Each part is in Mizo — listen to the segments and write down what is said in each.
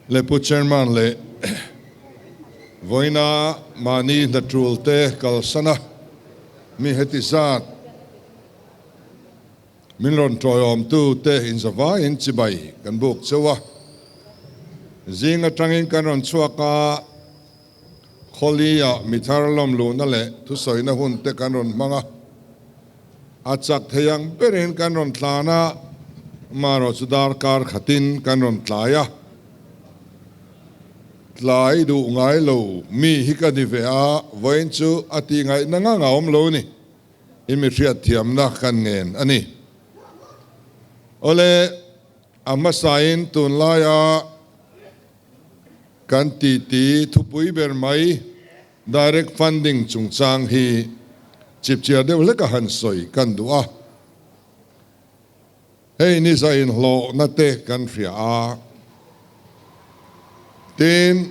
Le Pu Chairman leh vawiina mahni hna tul te kalsan a, mi heti zat min rawn tawiawmtu te inzavaiin chibai kan buk cheu a. Zing atangin kan rawn chhuak a, Khawli-ah mi thar lawm luhna leh thusawina hun te kan rawn hmang a, a chak thei ang berin kan rawn tlan a, amaherawh chu darkar khatin kan rawn tlai a. Tlai duh ngai lo mi hi ka ni ve a, vawiin chu a tih ngaihna ngang a awm lo ni, i mi hriatthiamna kan ngen a ni. Awle, a hmasain tunlaia. Kan titi thupui ber mai direct funding chungchang hi chipchiar deuh hlek a han sawi kan duh a. Hei ni za inhlawhna te kan hria a, tin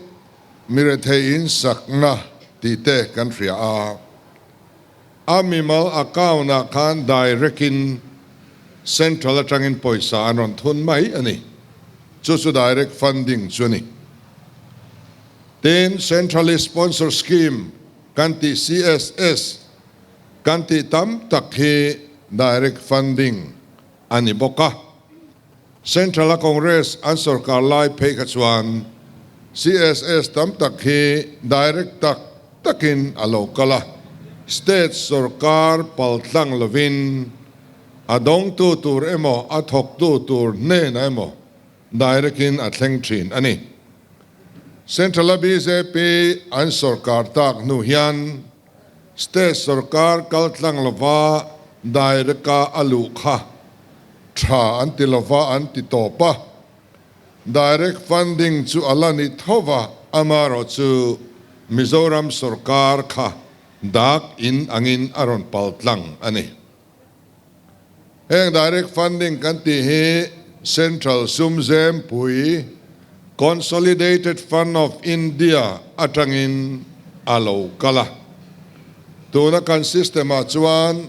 mi rethei insakna tih te kan hria a. A mimal account ah khan direct in central atangin pawisa an rawn thun mai a ni. Chu chu direct funding chu a ni. Tin, Centrally Sponsored Scheme kan tih CSS kan tih tam tak hi direct funding a ni bawk a. Central a Congress an sorkar lai phei kha chuan CSS tam tak hi direct tak takin a lo kal a, state sorkar paltlang lovin a dawngtu tur emaw a thawktu tur hnenah emaw direct in a thleng thin a ni. Central a bjp an sorkar tak hnu hian State sorkar kal tlang lova direct a a luh kha tha an ti lova an ti tawp a, direct funding chu a la ni tho va, amaherawh chu Mizoram sorkar kha dak in angin a rawn pal tlang a ni. Heng direct funding kan tih hi Central sum zempui, Consolidated Fund of India, atangin a lo kal a. Tuna kan system ah chuan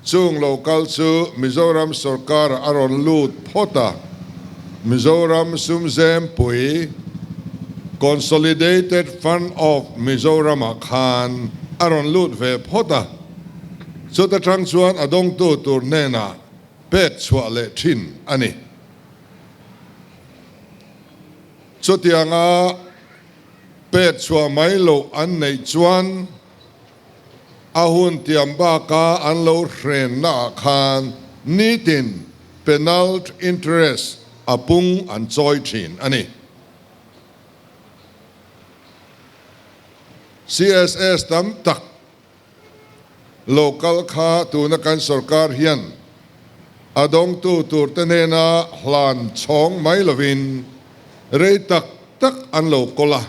chung lo kal chu Mizoram sorkar a rawn lut phawt a, Mizoram sum zempui, Consolidated Fund of Mizoram ah khan a rawn lut ve phawt a. Chuta tang chuan a dawngtu tur hnenah pek chhuah leh thin a ni. Chutianga pek chhuah mai loh an neih chuan a hun tiam baka an lo hrennaah khan nitin penalt interest a pung an chawi thin a ni. CSS tam tak Local kha tuna kan sorkar hian a dawngtu turte hnena hlan chhawng mai lovin rei tak tak an lo kawl a,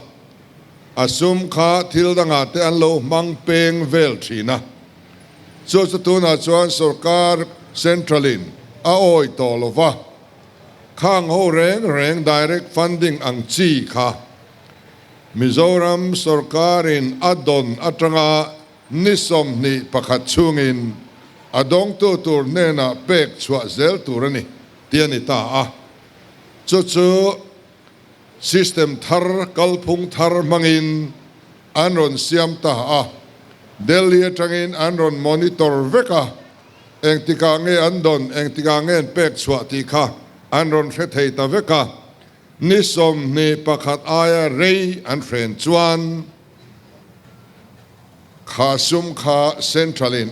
a sum kha thil dangah te an lo hmang peng vel thin a. Chu chu tunah chuan sorkar central-in a awi tawh lo va, khang ho reng reng direct funding ang chi kha Mizoram sorkarin a dawn atanga ni 21 chhungin a dawngtu tur hnenah pek chhuah zel tur a ni tih a ni ta a. Chu chu system thar, kalphung thar hmangin an rawn siam ta a. Delhi atangin an rawn monitor vek a, engtikah nge an dawn, engtikah nge an pek chhuah tih kha an rawn hre thei ta vek a. Ni 21 aia rei an hren chuan kha sum kha Central in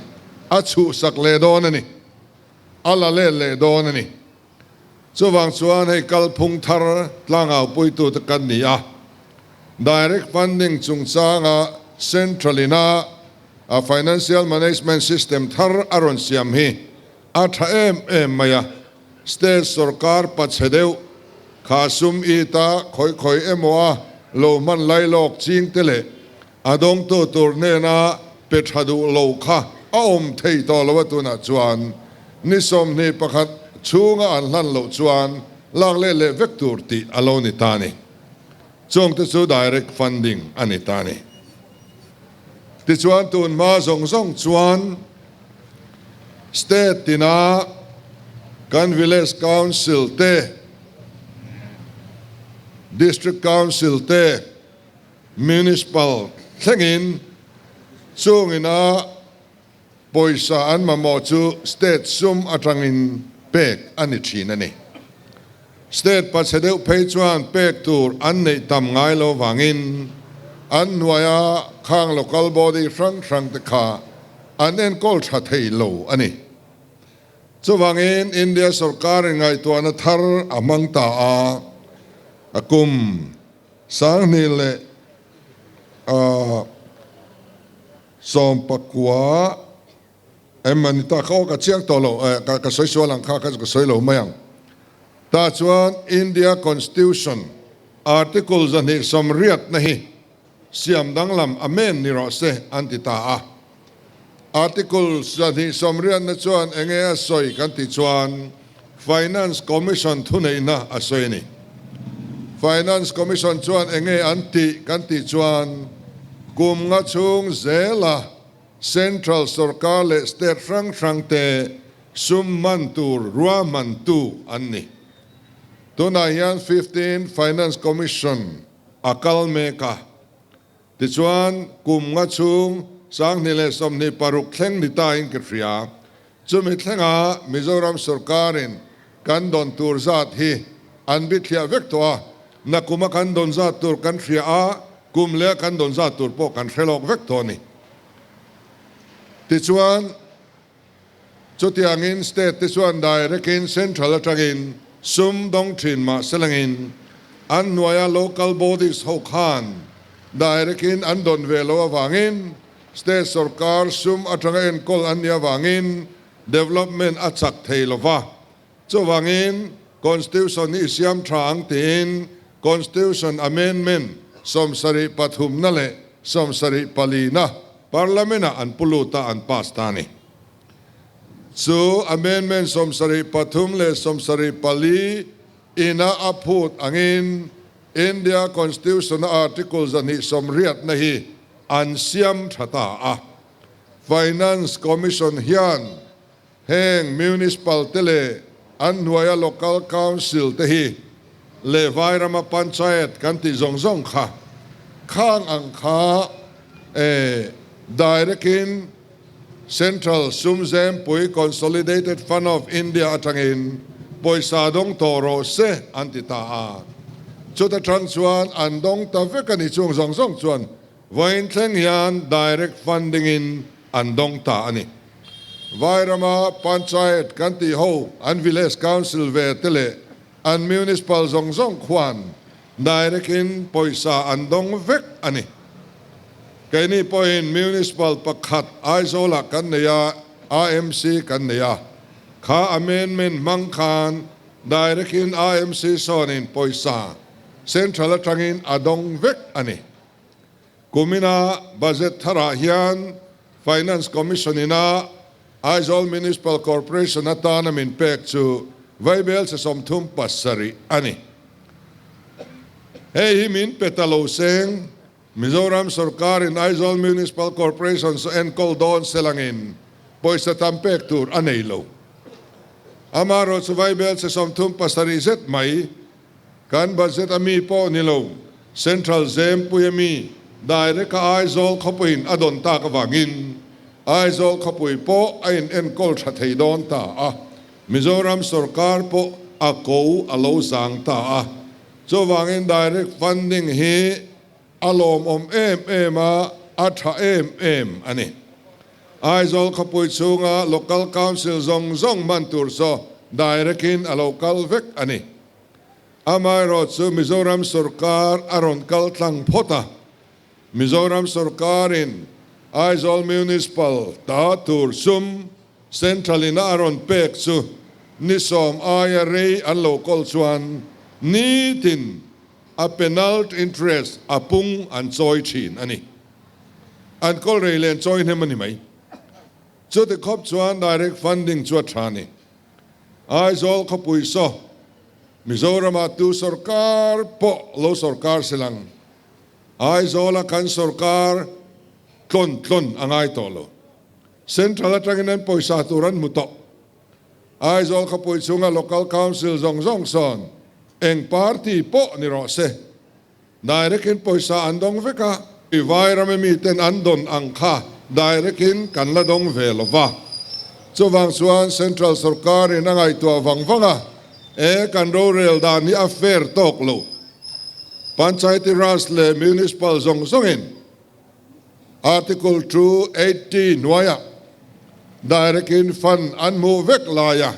a chhuhsak leh dawn a ni, a la let leh dawn a ni. Chuvang chuan hei kalphung thar tlangaupuitute kan ni a, direct funding chungchanga Central in a a financial management system thar a rawn siam hi a tha em em mai a. State sorkar pachhe deuh kha sum ita khawi khawi emaw a lo hman lai lawk ching te leh a dawngtu tur hnena pe tha duh lo kha a awm thei tawh lo a tunah chuan ni 21 chhunga an hlan loh chuan lak let leh vek tur tih a lo ni ta ni. Chung te chu direct funding a ni ta ni. Tichuan tun hma zawng zawng chuan State tina kan Village Council te, District Council te, Municipal thlengin chung ina pawisa an mamawh chu state sum atangin pek a ni thin a ni. State pachhe deuh phei chuan pek tur an neih tam ngai lo vangin an hnuaia khang local body hrang hrang te kha an enkawl tha thei lo a ni. Chuvangin India sorkarin ngaihtuahna thar a hmang ta a, a kum 2019 em a ni ta kha aw ka chiang tawh lo, ka sawi sual ang kha kha chu ka sawi lo mai ang. Tah chuan India Constitution Article 280 na hi siam danglam amen ni rawh se an ti ta a. Article 280 na chuan enge a sawi kan tih chuan Finance Commission thuneihna a sawi a ni. Finance Commission chuan enge an tih kan tih chuan kum nga chhung zela Central sorkar leh state hrang hrang te sum man tur ruahmantu an ni. Tunah hian 15 Finance Commission a kal mek a. Tichuan, kum nga chhung 2026 thleng ni tain ka hria. Chumi thlenga Mizoram sorkarin kan dawn tur zat hi an bithliah vek tawh a, nakuma kan dawn zat tur kan hria a, kum leh kan dawn zat tur pawh kan hre lawk vek tawh a ni. Tichuan, Chutiangin state te chuan direct-in central atangin sum dawng thin mah selangin an hnuaia local bodies ho khan direct-in an dawn ve lo avangin state sorkar sum atanga enkawl an nih avangin development a chak thei lo va. Chuvangin Constitution hi i siam tha ang tiin Constitution Amendment 73 na leh 74 na Parliament-ah an pu lut a, an pass ta a ni. Chu Amendment 73 leh 74 ina a phut angin India Constitution-a Article 280 na hi an siam tha ta a. Finance Commission hian Heng Municipal te leh an hnuaia Local Council te hi leh Vairama Panchayat kan tih zawng zawng kha khang ang kha e direct in Central sum zempui Consolidated Fund of India atangin pawisa dawng tawh rawh se an ti ta a. Chuta tang chuan an dawng ta vek a ni chung zawng zawng chuan Vawiin thleng hian direct funding in an dawng ta a ni. Vairama Panchayat kan tih ho an Village Council ve te leh an Municipal zawng zawng khuan direct in pawisa an dawng vek a ni. Keini pawhin Municipal pakhat Aizawlah kan nei a, AMC kan nei a. Kha amendment hmang khan direct in AMC sawnin pawisa Central atangin a dawng vek a ni. Kumina budget tharah hian Finance Commission ina Aizawl Municipal Corporation atana min pek chu vaibel che 37 a ni. Hei hi min pe ta lo seng, Mizoram sorkarin Aizawl Municipal Corporation chu enkawl dawn selangin pawisa tam pek tur a nei lo. Amaherawhchu chu vaibel che 37 zet mai Kan budget a mi pawh ni lo, Central Zempui a mi direct a Aizawl khawpuiin a dawn tak avangin Aizawl khawpui pawh a in enkawl tha thei dawn ta a, Mizoram sorkar pawh a ko a lo zang ta a. Chuvangin direct funding hi a lawmawm em em a, a tha em em a ni. Aizawl khawpui chhunga Local Council zawng zawng man tur saw direct in a lo kal vek a ni. Amaherawhchu Mizoram sorkar a rawn kal tlang phawt a, Mizoram sorkarin Aizawl Municipal ta tur sum Central in a rawn pek chu ni 10 aia rei an lo kawl chuan nitin a penalt interest a pung an chawi thin a ni. An kawl rei len chawi hnem a ni mai. Chuti khawp chuan direct funding chu a tha a ni. Aizawl khawpui saw Mizoramah tu sorkar pawh lo sorkar se lang. Aizawla kan sorkar tlawn tlawn a ngai tawh lo. Central atangin an pawisa tur an hmu tawh. Aizawl khawpui chhunga Local Council zawng zawng sawn eng party pawh ni rawh se. Direct in pawisa an dawng vek a, Vai rama miten an dawn ang kha direct in kan la dawng ve lo va. Chuvang chuan Central sorkar in a ngaihtuah vang vang a, e kan rorel dan hi a fair tawk lo. Panchayati Raj leh Municipal zawng zawng in Article 280 hnuaiah direct in fund an hmuh vek lai a,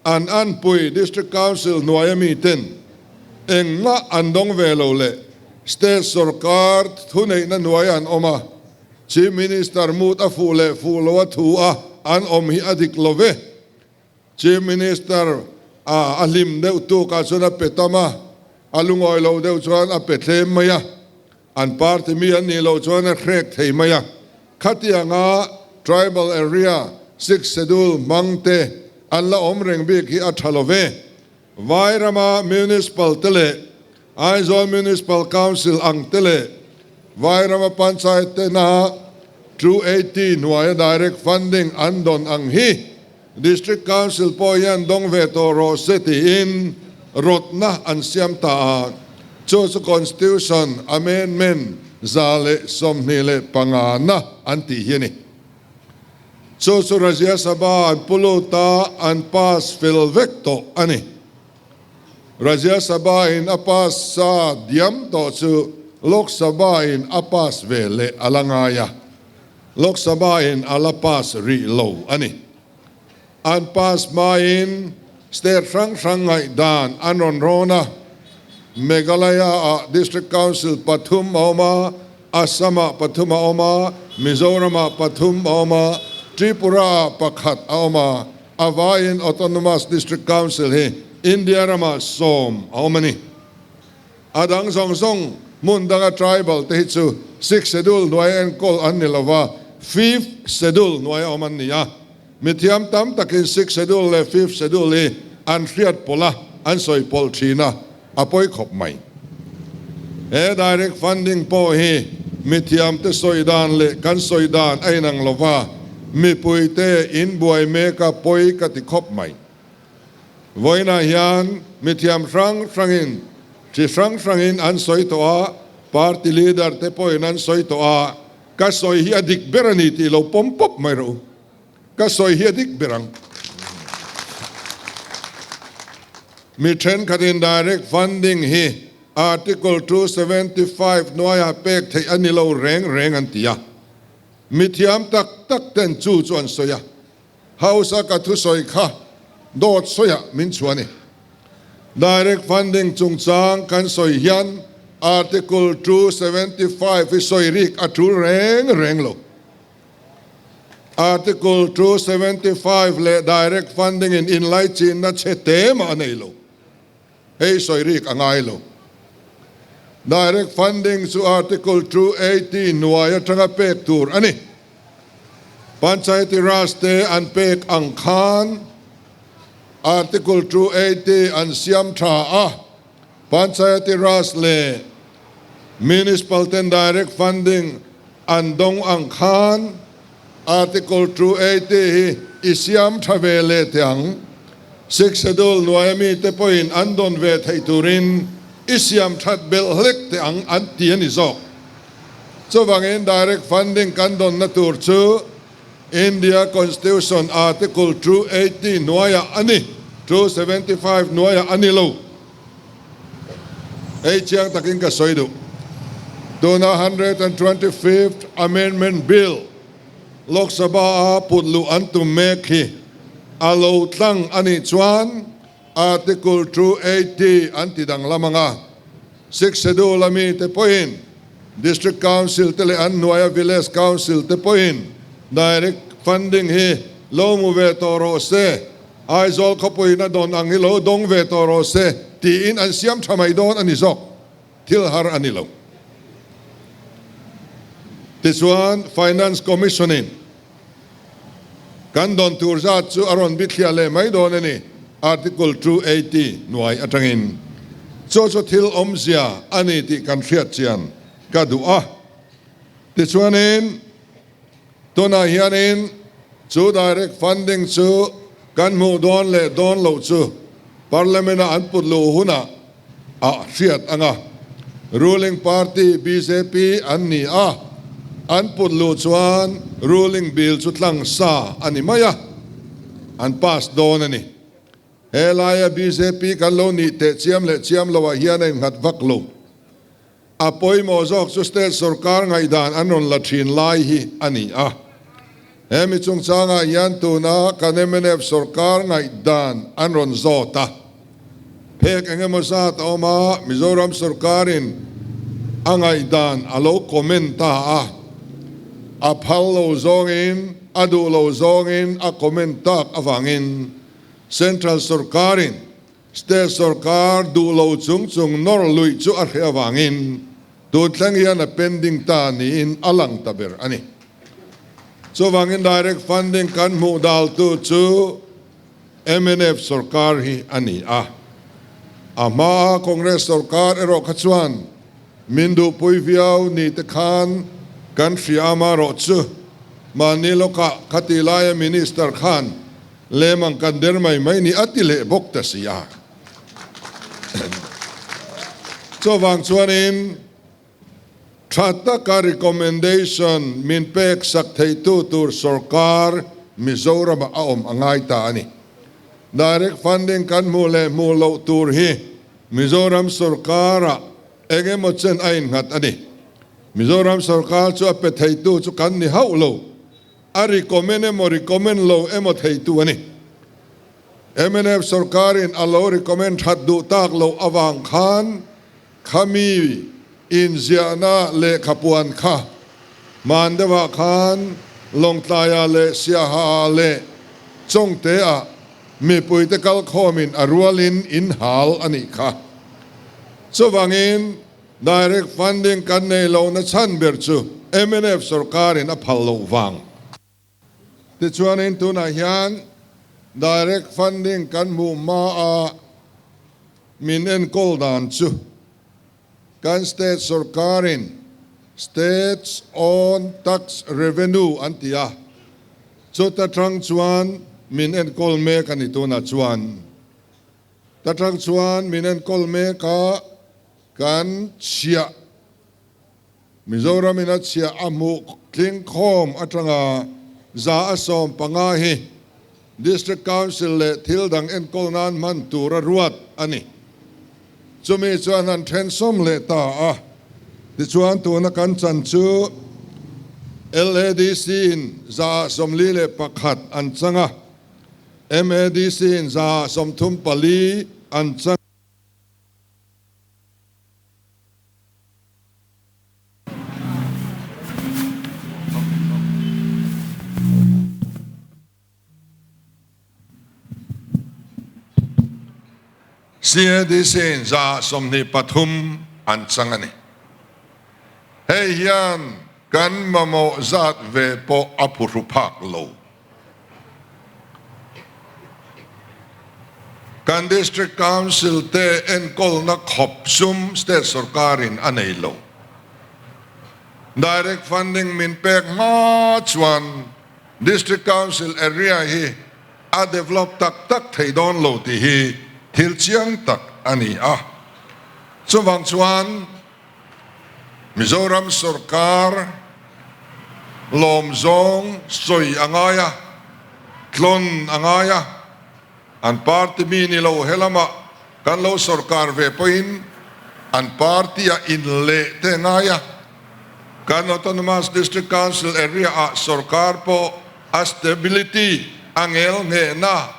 an anpui District Council hnuaia miten engmah an dawng ve lo leh State sorkar thuneihna hnuaiah an awm a, Chief Minister mood a fuh leh fuh lo a thu a an awm hi a dik lo ve. Chief Minister a a hlim deuh tukah chuan a pe tam a, a lungawi lo deuh chuan a pe thlem mai a, an party mi an nih loh chuan a hrek thei mai a. Khatianga Tribal Area Sixth Schedule hmang te an la awm reng bik hi a tha lo ve. Vai rama Municipal te leh Aizawl Municipal Council ang te leh Vai rama Panchayat tena 280 hnuaia direct funding an dawn ang hi District Council pawh hian dawng ve tawh rawh se tiin rawtna an siam ta a, chu chu Constitution Amendment 125 na an tih hi a ni. Chu chu Rajya Sabha an pu lut a, an pass fel vek tawh a ni. Rajya Sabha in a pass sa diam tawh chu Lok Sabha in a pass ve leh a la ngai a, Lok Sabha in a la pass rih lo a ni. An pass hmain state hrang hrang ngaihdan an rawn rawn a, Meghalaya ah District Council pathum a awm a, Assam ah pathum a awm a, Mizoram ah pathum a awm a, Tripura ah pakhat a awm a, a vaiin Autonomous District Council hi India ramah sawm a awm a ni. A dang zawng zawng hmun danga tribal te hi chu Sixth Schedule hnuaia enkawl an ni lova, Fifth Schedule hnuaia awm an ni a. Mithiam tam takin Sixth Schedule leh Fifth Schedule hi an hriat pawlh a, an sawi pawlh thin a, a pawi khawp mai. He direct funding pawh hi mithiam te sawi dan leh kan sawi dan a inang lova, mipui te inbuai mek a pawi ka ti khawp mai. Vawiinah hian mithiam hrang hrangin chi hrang hrangin an sawi tawh a, party leader te pawhin an sawi tawh a, ka sawi hi a dik ber a ni tih lo pawm pawp mai rawh u. Ka sawi hi a dik ber ang. Mi thenkhatin direct funding hi Article 275 hnuaiah pek theih a ni lo reng reng an ti a. Mithiam tak tak ten chu chu an sawi a. House a ka thusawi kha dawt sawiah min chhuah a ni. Direct funding chungchang kan sawi hian Article 275 hi sawi rik a tul reng reng lo. Article 275 leh direct funding in inlaichinna chhe te mah a nei lo. Hei sawi rik a ngai lo. Direct funding chu Article 280 hnuai atanga pek tur a ni. Panchayati Raj te an pek ang khan Article 280 an siam tha a, Panchayati Raj leh Municipal ten direct funding an dawng ang khan Article 280 hi i siam tha ve leh teh ang. Sixth Schedule hnuaia mite pawhin an dawn ve theih turin i siam that belh hlek teh ang an ti a ni zawk. Chuvangin direct funding kan dawnna tur chu India Constitution Article 280 hnuaiah a ni, 275 hnuaiah a ni lo. Hei chiang takin ka sawi duh. Tuna 125th Amendment Bill Lok Sabha a put luh an tum mek hi a lo tlang a nih chuan Article 280 an ti danglam ang a. Sixth Schedule a mite pawhin District Council te leh an hnuaia Village Council te pawhin direct funding hi lo mu ve tawh rawh se, Aizawl khawpuiin a dawn ang hi lo dawng ve tawh rawh se tiin an siam tha mai dawn a ni zawk. Thil har a ni lo. Tichuan Finance Commission in kan dawn tur zat chu a rawn bithliah leh mai dawn a ni, Article 280 hnuai atangin. Chu chu thil awmzia a ni tih kan hriat chian ka duh a. Tichuanin Tunah hianin chu direct funding chu kan hmuh dawn leh dawn loh chu Parliament-a an put luh hunah a hriat ang a. Ruling party bjp an ni a, an put luh chuan ruling bill chu tlang sa a ni mai a, an pass dawn a ni. He laia bjp kan lo nih teh chiam leh chiam loah hian a innghat vak lo. A pawimawh zawk chu state sorkar ngaihdan an rawn la thin lai hi a ni a. He mi chungchangah hian tuna kan mnf sorkar ngaihdan an rawn zawt a. Phek eng emaw zat a awm a, Mizoram sorkarin a ngaihdan a lo comment ta a. A phal lo zawngin, a duh lo zawngin a comment tak avangin Central sorkarin State sorkar duh lo chung chung nawr luih chu a hreh avangin tun thleng hian a pending ta niin a lang ta ber a ni. Chuvangin direct funding kan hmuh daltu chu mnf sorkar hi a ni a. A hmaa Congress sorkar erawh kha chuan min duhpui viau ni te khan kan hria amarawh chu mahni lawkah khati laia minister khan Lem ang kan der mai mai ni a ti leh bawk ta si a. Chuvang chuanin tha taka recommendation min pek sak theitu tur sorkar Mizoramah a awm a ngai ta a ni. Direct funding kan hmuh leh hmuh loh tur hi Mizoram sorkarah eng emaw chen a innghat a ni. Mizoram sorkar chu a pe theitu chu kan ni hauh lo. A recommend emaw recommend lo emaw theitu a ni. Mnf sorkarin a lo recommend that duh tak loh avang khan khami inziahna lehkhapuan kha hman deuhah khan Lawngtlaiah leh Siahaah leh Chawngteah mipuite kalkhawmin a rualin inhal a nih kha. Chuvangin Direct funding kan nei lohna chhan ber chu mnf sorkarin a phal loh vang. Tichuanin tunah hian direct funding kan hmuh hmaa min enkawl dan chu kan state sorkarin State's own tax revenue an ti a, chuta tang chuan min enkawl mek a ni tunah chuan. Ta tang chuan min enkawl mek a, kan chhiah, Mizoram in a chhiah a hmuh tling khawm atanga 115 hi District Council leh thil dang enkawl nan hman tur a ruat a ni. Chumi chuan an then sawm leh ta a, tichuan tuna kan chan chu LADC in 141 an chang a, MADC in 34 an chang. CADC in 23 an chang a ni. Hei hian kan mamawh zat ve pawh a phuhru phak lo. Kan District Council te enkawlna khawp sum State sorkarin a nei lo. Direct funding min pek hma chuan District Council area hi a develop tak tak thei dawn lo tih hi thil chiang tak a ni a. Chuvang chuan Mizoram sorkar lawm zawng sawi a ngai a, tlawn a ngai a, an party mi ni lo helamah kan lo sorkar ve pawhin an party ah inleh te a ngai a, kan Autonomous District Council area ah sorkar pawh a stability a ngel nghehna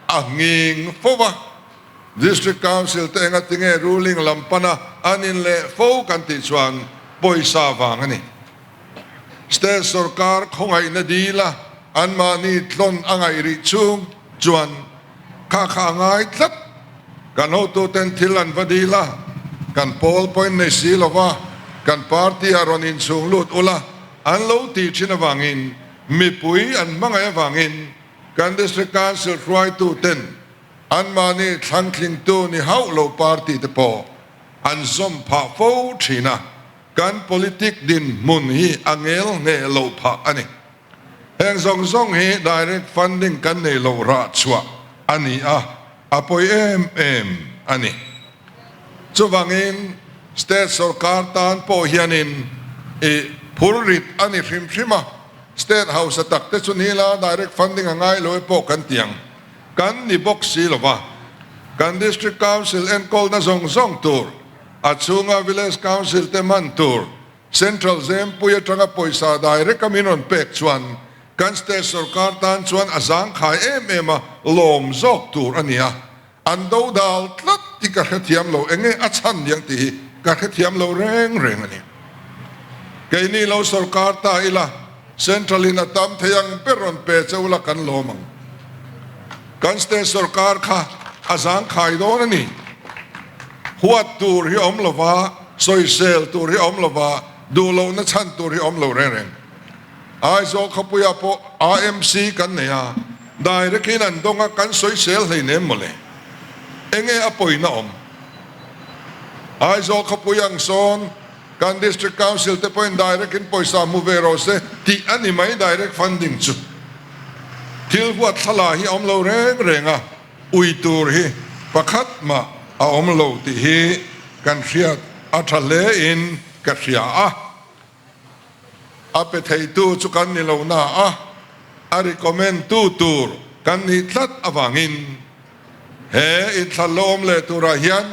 a nghing fo va, District Council te enga tinge ruling lam pana an in leh fo kan tih chuan pawisa vang a ni. State sorkar khawngaihna dil a anmahni tlawn a ngaih rih chhung chuan kha kha a ngai tlat. Kan hotuten thil an va dil a, kan pawl pawhin nei si lo va, kan party ah rawn inchhung lut ula an lo tih thin avangin mipui an hmangaih avangin Kan District Council hruaitu ten anmahni thlangtlingtu ni hauh lo party te pawh an zawm phah fo thin a, kan politic dinhmun hi a ngel hneh loh phah a ni. Heng zawng zawng hi direct funding kan nei loh rah chhuah a ni a, a pawi em em a ni. Chuvangin. State sorkar tan pawh hianin i phurrit a ni hrim hrim a, State hausa tak te chu ni la direct funding a ngai lo e pawh kan ti ang. Kan ni bawk si lo va, kan District Council enkawlna zawng zawng tur, a chhunga Village Council te hman tur, Central Zempui atanga pawisa direct a min rawn pek chuan kan State sorkar tan chuan a zangkhai em em a, lawm zawk tur a ni a. An do dal tlat hi ka hrethiam lo, enge a chhan niang tih hi ka hrethiam lo reng reng a ni. Keini lo sorkar ta ila, Central in a tam thei ang ber rawn pe che ula kan lawm ang. Kan state sorkar kha a zangkhai dawn a ni. Huat tur hi a awm lova, sawisel tur hi a awm lova, duh lohna chhan tur hi a awm lo reng reng. Aizawl khawpuiah pawh AMC kan nei a, direct in an dawng a, kan sawisel hleinem mawle. Enge a pawina awm? Aizawl khawpui ang sawn kan District Council te pawhin direct in pawisa hmu ve rawh se tih a ni mai direct funding chu. Thil huat thla hi a awm lo reng reng a, ui tur hi pakhat mah a awm lo tih hi kan hriat a tha hle in ka hria a. A pe theitu chu kan ni lo na a, a recommend tu tur kan nih tlat avangin he inthlan lo awm leh turah hian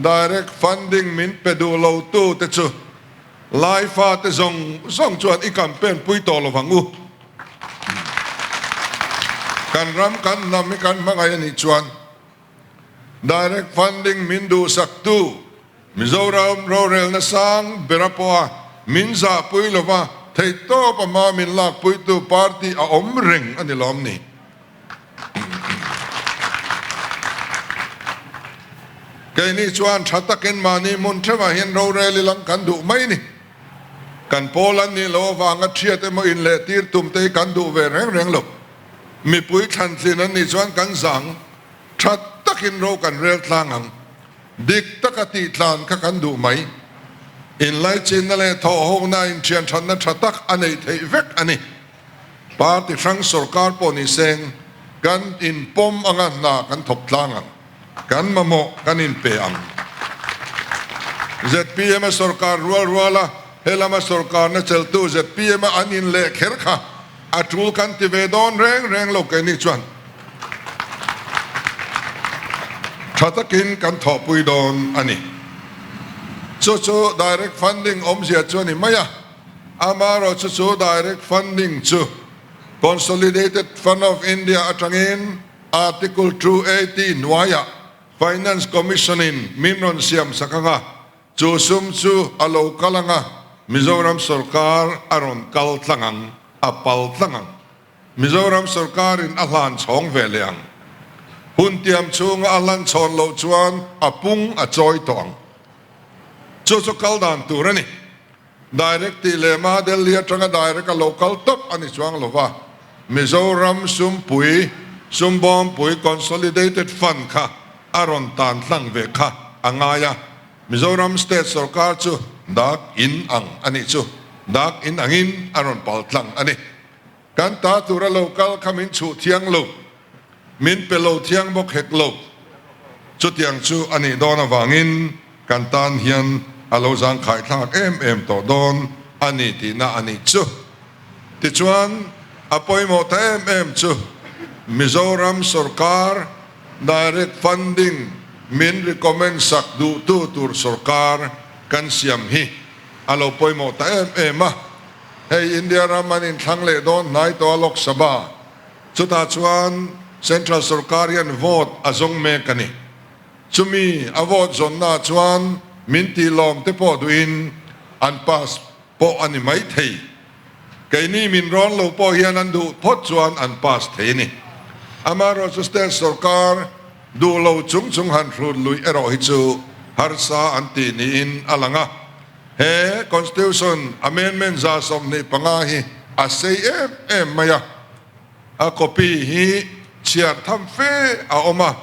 direct funding min pe duh lo tu te chu Laifa te zawng zawng chuan i campaign pui tawh lo vang u. Kan ram kan hnam hi kan hmangaih a nih chuan Direct funding min duhsaktu Mizoram rorelna sang bera pawha min zahpui lova theihtawp a hma min lakpuitu party a awm reng a ni lawm ni. Keini chuan tha takin mahni hmun theuhah hian rorel i lang kan duh mai ni. Kan pawl an nih loh avanga thiat emaw inlehtir tum te hi kan duh ve reng reng lo. Mipui thlantlin an nih chuan kan zang tha takin ro kan rel tlang ang. Dik taka tih tlan kha kan duh mai. Inlaichinna leh thawhhawkna inthianthatna tha tak a neih theih vek a ni. Party hrang sorkar pawh ni seng kan inpawm anga hna kan thawk tlang ang. Kan mamawh kan inpe ang. Zpm a sorkar rual ruala helama sorkarna cheltu zpm a an inleh kher kha A tul kan ti ve dawn reng reng lo keini chuan tha takin kan thawhpui dawn a ni. Chu chu direct funding awmzia chu a ni mai a, amaherawh chu chu direct funding chu Consolidated Fund of India atangin Article 280 hnuaiah Finance Commission in min rawn siam sak anga Chu sum chu a lo kal ang a, Mizoram sorkar a rawn kal tlang ang, a pal tlang ang. Mizoram sorkarin a hlan chhawng ve leh ang. Hun tiam chhunga a hlan chhawn loh chuan a pung a chawi tawh ang. Chu chu kal dan tur a ni. Direct tih leh hma Delhi atanga direct a lo kal tawp a ni chuang lo va, Mizoram sumpui, sumbawmpui Consolidated Fund kha a rawn tan tlang ve kha a ngai a, Mizoram state sorkar chu dak in ang a nih chu, dak in angin a rawn pal tlang a ni. Kan ta tura lo kal kha min chhuh thiang lo, min pe lo thiang bawk hek lo. Chutiang chu a nih dawn avangin kan tan hian a lo zangkhai thlak em em tawh dawn a ni tihna a nih chu. Tichuan, a pawimawh ta em em chu Mizoram sorkar direct funding min recommend sak duhtu tur sorkar kan siam hi a lo pawimawh ta em em a. Hei India ram an inthlang leh dawn hnai tawh a Lok Sabha. Chutah chuan Central sorkar hian vote a zawng mek a ni. Chumi a vote zawnnaah chuan min tihlawm te pawh duhin an pass pawh a ni mai thei. Keini min rawn lo pawh hian an duh phawt chuan an pass thei a ni. Amaherawhchu state sorkar duh lo chung chung han hrut luih erawh hi chu harsa an tih niin a lang a. He Constitution Amendment 25 hi a sei em em mai a, a copy hi chhiar tham fe a awm a,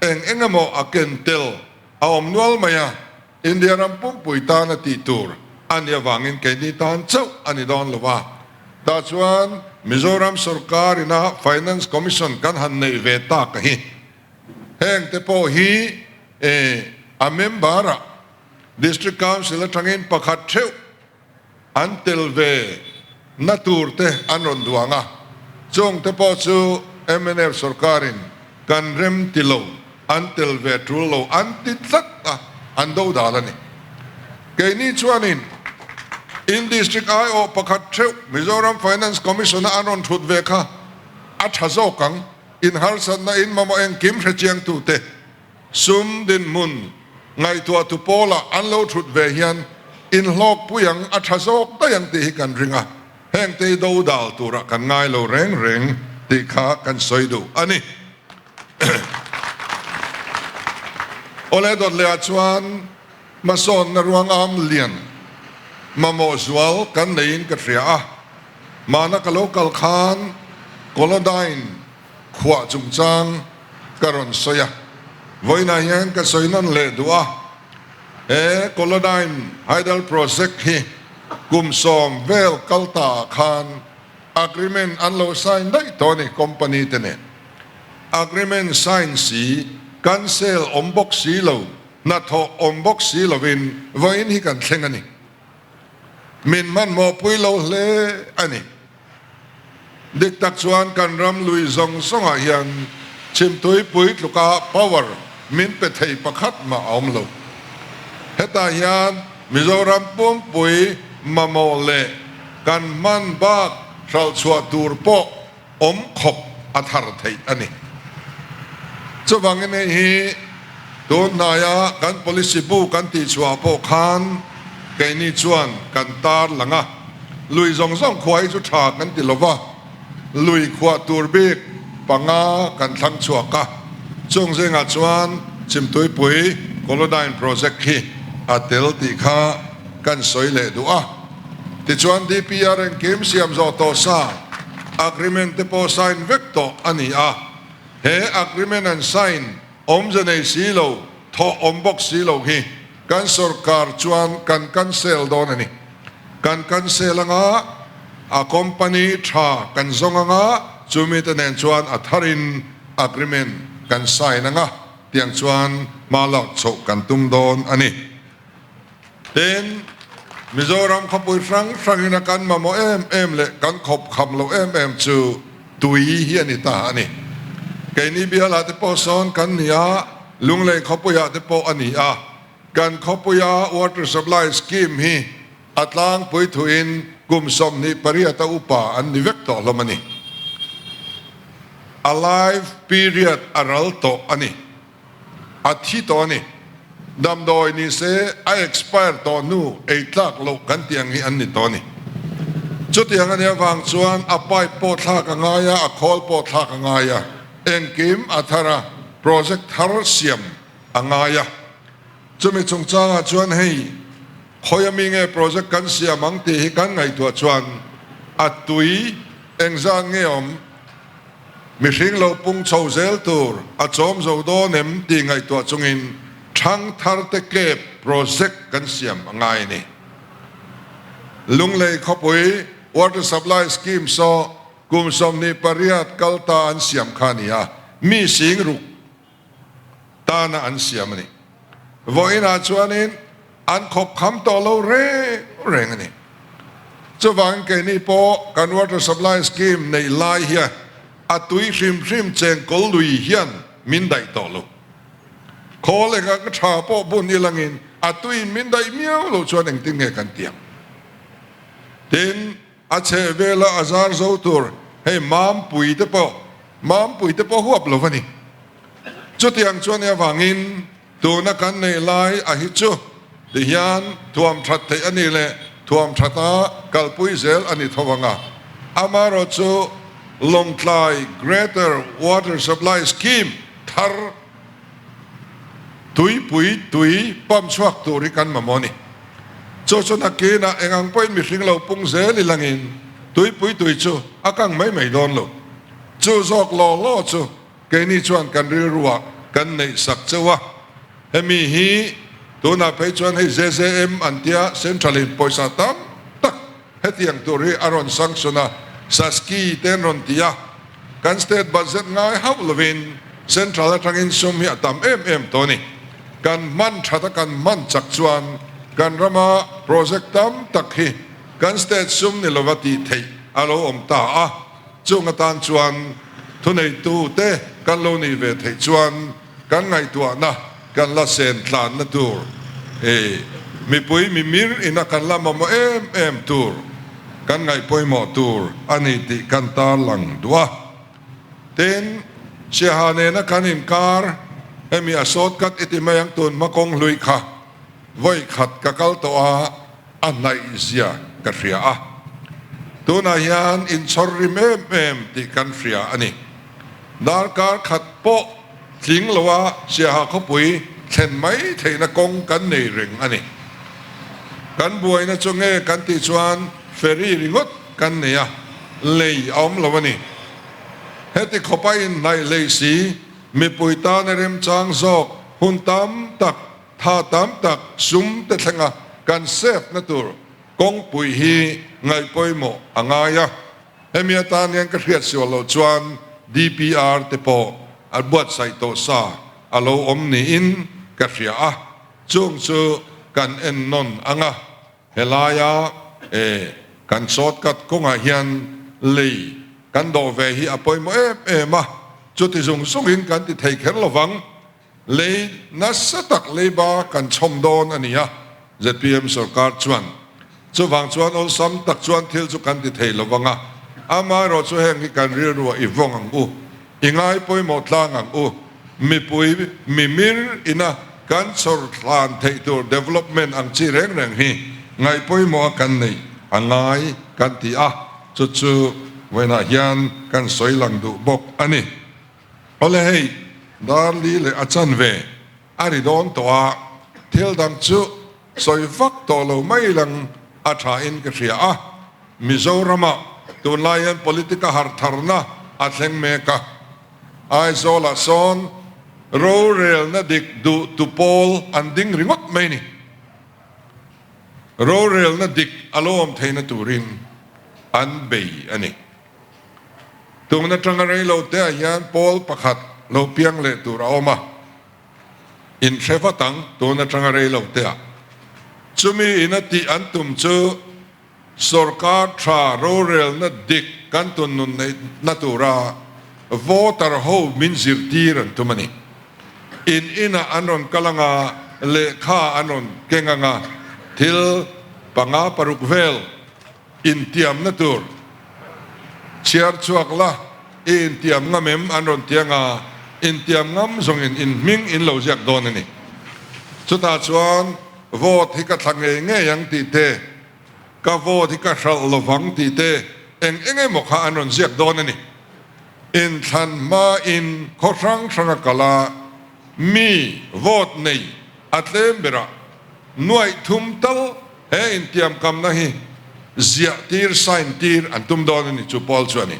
eng eng emaw a ken tel a awm nual mai a, India ram pumpui tan a tih tur a nih avangin keini tan chauh a ni dawn lo va. Tah chuan Mizoram sorkar ina Finance Commission kan han neih ve tak a hi. Heng te pawh hi a member-ah. District Council atangin pakhat theuh an tel ve na tur te an rawn duang a, chung te pawh chu mnf sorkarin kan rem ti lo, an tel ve tul lo an ti tlat a, an do dal a ni. Keini chuanin in District aiawh pakhat theuh Mizoram Finance Commission a an rawn thut ve kha a tha zawk ang, in harsatna in mamawh engkim hrechiang tute. Sum dinhmun ngaihtuahtu pawlah an lo thut ve hian inhlawkpui ang a tha zawk daih ang tih hi kan ring a, hengte hi do dal turah kan ngai lo reng reng tih kha kan sawi duh a ni. Awle dawt lehah chuan hmasawnna ruangam lian mamawh zual kan neiin ka hria a, mahna ka lo kal khan Kolodyne khuah chungchang ka rawn sawi a, vawiinah hian ka sawi nawn leh duh a, he Kolodyne Hydel Project hi kum 10 vel kal ta ah khan agreement an lo sign daih tawh a ni company te nen. Agreement sign si, cancel awm bawk si lo, hnathawh awm bawk si lovin vawiin hi kan thleng a ni. Min hmanhmawhpui lo hle a ni. Dik tak chuan kan ram lui zawng zawngah hian chhimtuipui tluka power min pe thei pakhat mah a awm lo. Hetah hian Mizoram pumpui mamawh leh kan hman bak hralh chhuah tur pawh awm khawp a thar theih a ni. Chuvangin hei hi tun hnaia kan policy bu kan tihchhuah pawh khan keini chuan kan tar lang a, lui zawng zawng khua hi chu tha kan ti lova, lui khuah tur bik panga kan thlang chhuak a, chung zingah chuan Chhimtuipui Kolodyne Project hi a tel tih kha kan sawi leh duh a. Tichuan DPR engkim siam zawh tawh sa agreement te pawh sign vek tawh a ni a, he agreement an sign awmze nei si lo, thawh awm bawk si lo hi kan sorkar chuan kan cancel dawn a ni. Kan cancel anga a company tha kan zawng anga chumi te nen chuan a tharin agreement kan sign anga tiang chuan hma lak chhoh kan tum dawn a ni. Tin, Mizoram khawpui hrang hrangin a kan mamawh em em leh kan khawp kham loh em em chu tui hi a ni ta a ni. Keini bialah te pawh sawn kan ni a, Lunglei khawpuiah te pawh a ni a. Kan khawpuia water supply scheme hi a tlangpui thuin kum 28 a upa an ni vek tawh hlawm a ni. A life period a ral tawh a ni. A thi tawh a ni. Damdawi ni se a expire tawh hnu ei tlak loh kan tih ang hi an ni tawh a ni. Chutiang a nih avang chuan a pipe pawh thlak a ngai a, a khawl pawh thlak a ngai a, engkim a thar a, project thar siam a ngai a. Chumi chungchangah chuan hei khawi ami nge project kan siam ang tih hi kan ngaihtuah chuan a tui engzat nge awm? Mihring lo pung chho zel tur a chawm zo dawn em tih ngaihtuah chungin Thangtharte Kep project kan siam a ngai a ni. Lunglei khawpui Water Supply Scheme saw kum 28 kal ta an siam kha a ni a, mi sing ruk tana an siam a ni. Vawiinah chuanin an khawp kham tawh lo reng reng a ni. Chuvangin keini pawh kan water supply scheme neih lai hian a tui hrim hrim chengkawl lui hian min daih tawh lo. Khawl engah ka tha pawh bun ilangin a tuiin min daih miau lo chuan engtin nge kan tiang. Tin, A chheh vela a zar zo tur hei Mampui te pawh Mampui te pawh huap lo a ni. Chutiang chuan i avangin tuna kan nei lai a hi chu ti hian thuam that theih a ni leh thuam that a kalpui zel a ni tho ang a. Amaherawh chu Lawngtlai Greater Water Supply Scheme thar Tuipui tui pump chhuak tur hi kan mamawh a ni. Chu chu nakinah eng ang pawhin mihring lo pung zel i langin tuipui tui chu a kang mai mai dawn lo. Chu zawk law law chu keini chuan kan rilruah kan neih sak cheu a. Hemi hi tunah phei chuan hei JJM an tia Central in pawisa tam tak hetiang tur hi a rawn sanction a, Saski te an rawn ti a. Kan state budget ngai hauh lovin central atangin sum hi a tam em em tawh a ni. Kan hman that a kan hman chak chuan. Kan rama project tam tak hi kan state sum ni lova tih theih a lo awm ta a, chung atan chuan thuneitute kan lo nih ve theih chuan kan ngaihtuahna kan la sen tlanna tur e mipui mimir ina kan la mamawh em em tur kan ngaihpawimawh tur a ni tih kan tarlang duh a. Tin, Siaha nena kan inkar hemi a shortcut i ti mai ang tun hma kawng hlui kha vawi khat ka kal tawh a, a hnaih zia ka hria a. Tunah hian inchhawr rim em em tih kan hria a ni. Darkar khat pawh tling loa Siaha khawpui thlen mai theihna kawng kan nei reng a ni. Kan buaina chu nge kan tih chuan ferry ringawt kan nei a, lei a awm lo a ni. Heti khawpa inhnaih hlei si, mipui tana remchang zawk hun tam tak, tha tam tak sum te thlenga kan save na tur kawngpui hi ngaihpawimawh a ngai a. Hemi atan hian ka hriat sual loh chuan DPR te pawh a buatsaih tawh sa a lo awm niin ka hria a, chung chu kan ennawn ang a. Helaia e kan shortcut kawngah hian lei kan dawh ve hi a pawimawh em em a, chuti zung zungin kan ti thei kher lovang. Lei nasa tak leiba kan chhawm dawn a ni a, zpm sorkar chuan. Chuvang chuan awlsam tak chuan thil chu kan ti thei lovang a, amaherawh chu heng hi kan rilruah i vawng ang u. I ngai pawimawh tlang ang u. Mipui mimir ina kan chhawr thlan theih tur development ang chi reng reng hi ngaih pawimawh a kan neih a ngai kan ti a, chu chu vawiinah hian kan sawi lang duh bawk a ni. Awle hei, Darli leh a chanve a ri dawn tawh a, thil dang chu sawi vak tawh lo mai lang a tha in ka hria a. Mizoramah tunlai hian politic a harh tharna a thleng mek a, Aizawlah sawn rorelna dik duh tu pawl an ding ringawt mai ni. Rorelna dik a lo awm theihna turin an bei a ni. Tun atanga reilo te ah hian pawl pakhat lo piang leh tur a awm a, in hre vat ang tun atanga reilo te ah. Chumi in a tih an tum chu Sorkar tha rorelna dik kan tun nun neihna tura voter ho min zirtir an tum a ni. In inah an rawn kal anga, lehkha an rawn keng anga, thil panga paruk vel intiamna tur chhiar chhuak la, i intiam ngam em an rawn ti anga, intiam ngam zawngin in hming in lo ziak dawn a ni. Chutah chuan Vote hi ka thla ngei ngei ang tih te, ka vote hi ka hralh lovang tih te eng eng emaw kha an rawn ziak dawn a ni. Inthlan hmain khaw hrang hranga kal a, mi vote nei a tlem berah nuaih thum tal he intiamkamna hi ziah tir, sign tir an tum dawn a ni chu Paul chu a ni.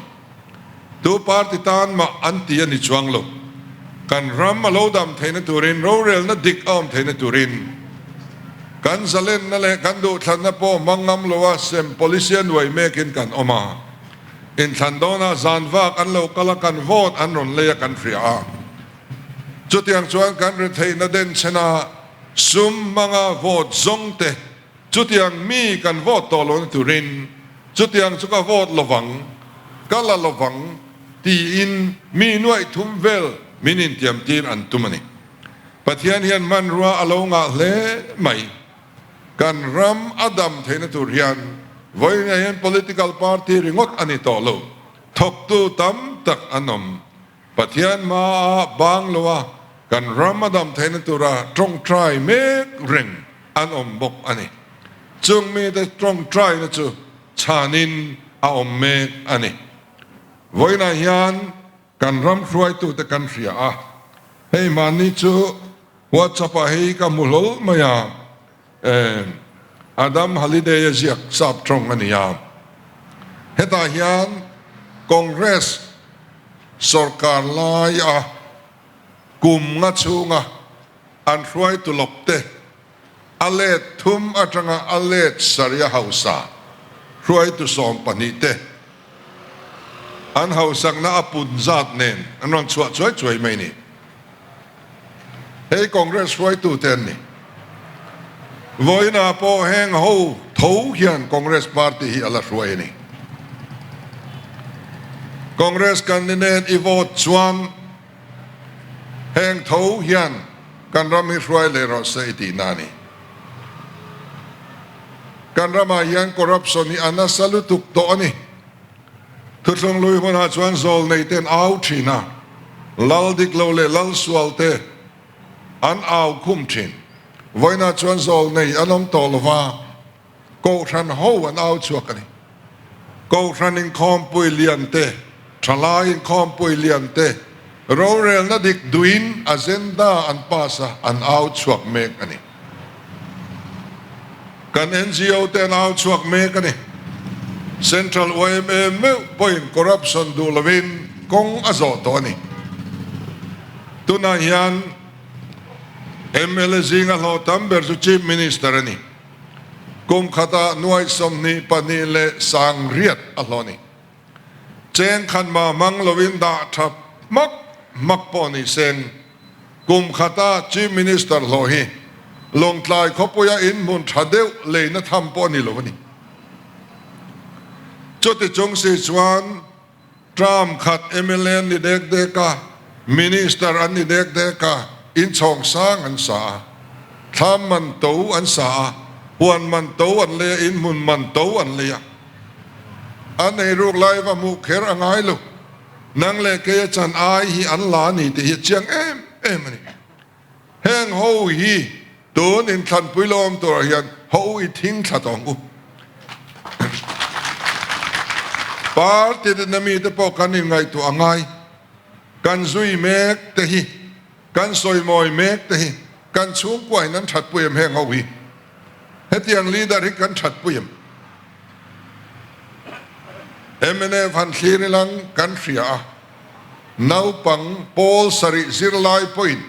Tu party tan mah an ti a ni chuang lo. Kan ram a lo dam theihna turin, rorelna dik a awm theihna turin, kan zalenna leh kan duhthlanna pawh hmang ngam loa sem policy a nuai mekin kan awm a. Inthlan dawnah zan vak an lo kal a, kan vote an rawn lei a kan hria a. Chutiang chuan kan retheihna denchhena sum hmanga vote zawng te, Chutiang mi kan vote tawh lohna turin chutiang chu ka vote lovang, ka la lovang tiin mi nuaih thum vel min intiamtir an tum a ni. Pathian hian hmanrua a lo ngah hle mai. Kan ram a dam theihna tur hian vawiinah hian political party ringawt a ni tawh lo, thawktu tam tak an awm. Pathian hmaah bang lo a, kan ram a dam theihna tura tawngtai mek reng an awm bawk a ni. Chung mite tawngtaina chu chhanin a awm mek a ni. Vawiinah hian kan ram hruaitute kan hria a, hei mahni chu WhatsApp ah hei ka hmu hlawl mai a, Adam Halliday a ziak sap tawng a ni a. Hetah hian Congress sorkar laia kum nga chhunga an hruaitu lawk te a let thum atanga a let sarih a hausa hruaitu 12 te an hausakna a pun zat nen an rawn chhuah chuai chuai mai ni. Hei Congress hruaitute an ni. Vawiinah pawh heng ho tho hian Congress party hi a la hruai a ni. Congress candidate i vote chuan heng tho hian kan ram hi hruai leh rawh se i tihna a ni. Kan ramah hian corruption hi a nasa lutuk tawh a ni. Thuthlung lui hunah chuan zawl nei ten au thin a, lal dik lo leh lal sual te an au khum thin. Vawiinah chuan zawl nei an awm tawh lova, Kohhran ho an au chhuak a ni. Kohhran inkhawmpui lian te, thalai inkhawmpui lian te, rorelna dik duhin agenda an pass a, an au chhuak mek a ni. Kan NGO te an au chhuak mek a ni. Central yma meuh pawhin corruption duh lovin kawng a zawh tawh a ni. Tunah hian mla zinga hlawh tam ber chu Chief Minister a ni. Kum khatah nuai 22 leh 8000 a hlawh a ni. Cheng khan mah hmang lovin dah tha hmak hmak pawh ni seng. Kum khata Chief Minister hlawh hi Lawngtlai khawpuia inhmun tha deuh leina tham pawh a ni lo a ni. Chuti chung si chuan term khat mla an ni dek dek a, Minister an ni dek dek a, inchhawng sang an sa a, thlam man to an sa a, huan man to an lei a, inhmun man to an lei a. An eiruk lai va hmuh kher a ngai lo. Nang leh kei a chan ai hi an la a ni tih hi a chiang em em a ni. Heng ho hi tun inthlanpui lo awm turah hian ho i thing thla tawh ang u. Party rinna mite pawh kan inngaihtuah a ngai. Kan zui mek te hi, kan sawimawi mek te hi kan chhungkuain an thatpui em heng ho hi? Hetiang leader hi kan thatpui em? Mnf han thlir ilang kan hria a, naupang pawl sarih zirlai pawhin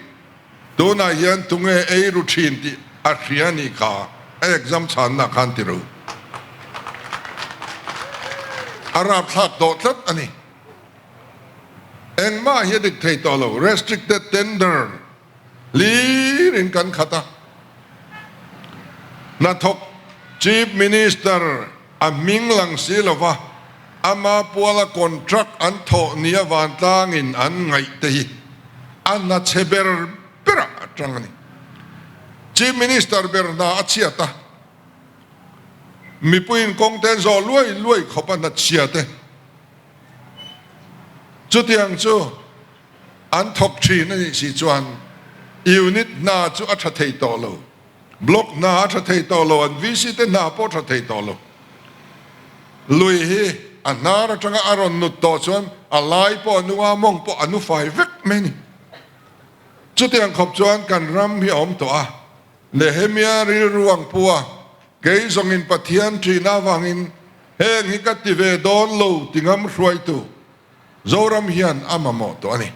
tunah hian tunge ei ru thin tih a hria a nih kha a exam chhanna khan ti ro. A rapthlak tawh tlat a ni. Engmah hi a dik thei tawh lo, restricted tender Hlir in kan khat a. Hnathawk Chief Minister a hming lang si lova ama puala contract an thawh nia vantlangin an ngaih te hi a hna chhe ber berah a tang a ni. Chief Minister ber hna a chhiat a, mipuiin kawng te an zawh luai luai khawp a hna chhia te. Chutiang chu. An thawk thin a nih si chuan unit hna chu a tha thei tawh lo, block hna a tha thei tawh lo, an VC te hna pawh a tha thei tawh lo. Lui hi a hnar atanga a rawn nut tawh chuan a lai pawh a nung a, a mawng pawh a nu fai vek mai a ni. Chutiang khawp chuan kan ram hi a awm tawh a, Nehemia rilru ang pu a, kei zawngin Pathian ṭihna avangin heng hi ka ti ve dawn lo ti ngam hruaitu Zoram hian a mamawh tawh a ni.